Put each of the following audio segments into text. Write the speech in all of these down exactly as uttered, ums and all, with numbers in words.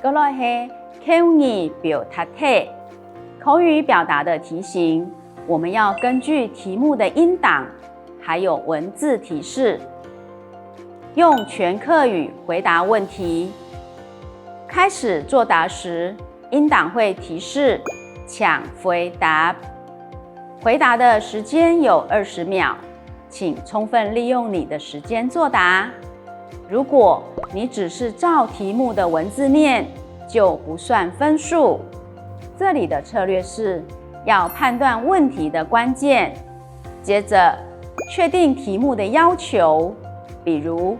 再來係口語表達題。口語表達的題型，我們要根據題目的音檔，還有文字提示，用全客語回答問題。開始作答時，音檔會提示「請回答」。回答的時間有二十秒，請充分利用你的時間作答。如果你只是照題目的文字念，就不算分數。這裡的策略是要判斷問題的關鍵，接著確定題目的要求，比如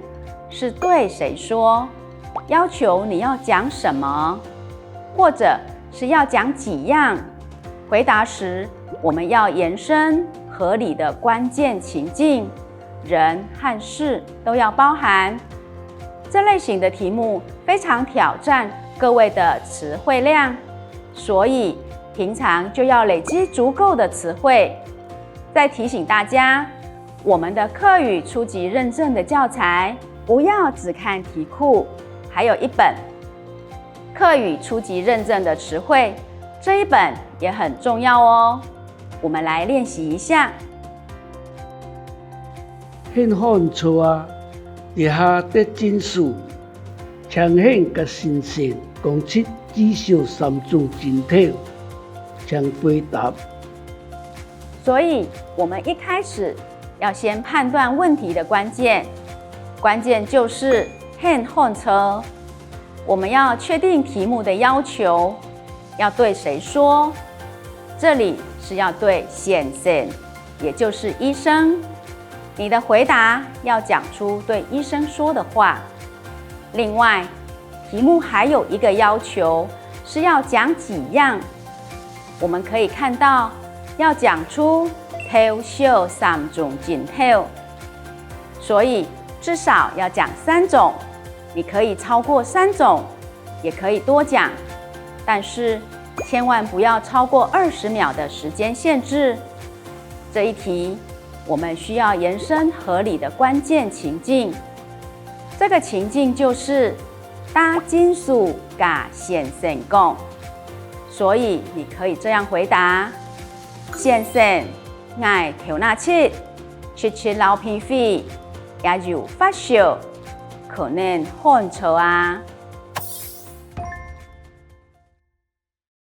是對誰說，要求你要講什麼，或者是要講幾樣。回答時，我們要延伸合理的關鍵情境，人和事都要包含。這類型的題目非常挑戰各位的詞彙量，所以平常就要累積足夠的詞彙。再提醒大家，我們的客語初級認證的教材，不要只看題庫，還有一本客語初級認證的詞彙，這一本也很重要哦。我們來練習一下。 現好坐啊，這下得真事，請你佮先生講出至少三種情頭，請回答。所以，我們一開始要先判斷問題的關鍵，關鍵就是現好坐。我們要確定題目的要求，要對誰說？這裡是要對先生，也就是醫生。你的回答要講出對醫生說的話。另外，題目還有一個要求是要講幾樣。我們可以看到，要講出頭少三種情頭，所以至少要講三種。你可以超過三種，也可以多講，但是千萬不要超過二十秒的時間限制。這一題，我們需要延伸合理的關鍵情境。這個情境就是打真事佮先生講，所以你可以這樣回答：先生，𠊎頭那疾，直直流鼻血，也有發燒，可能好坐啊。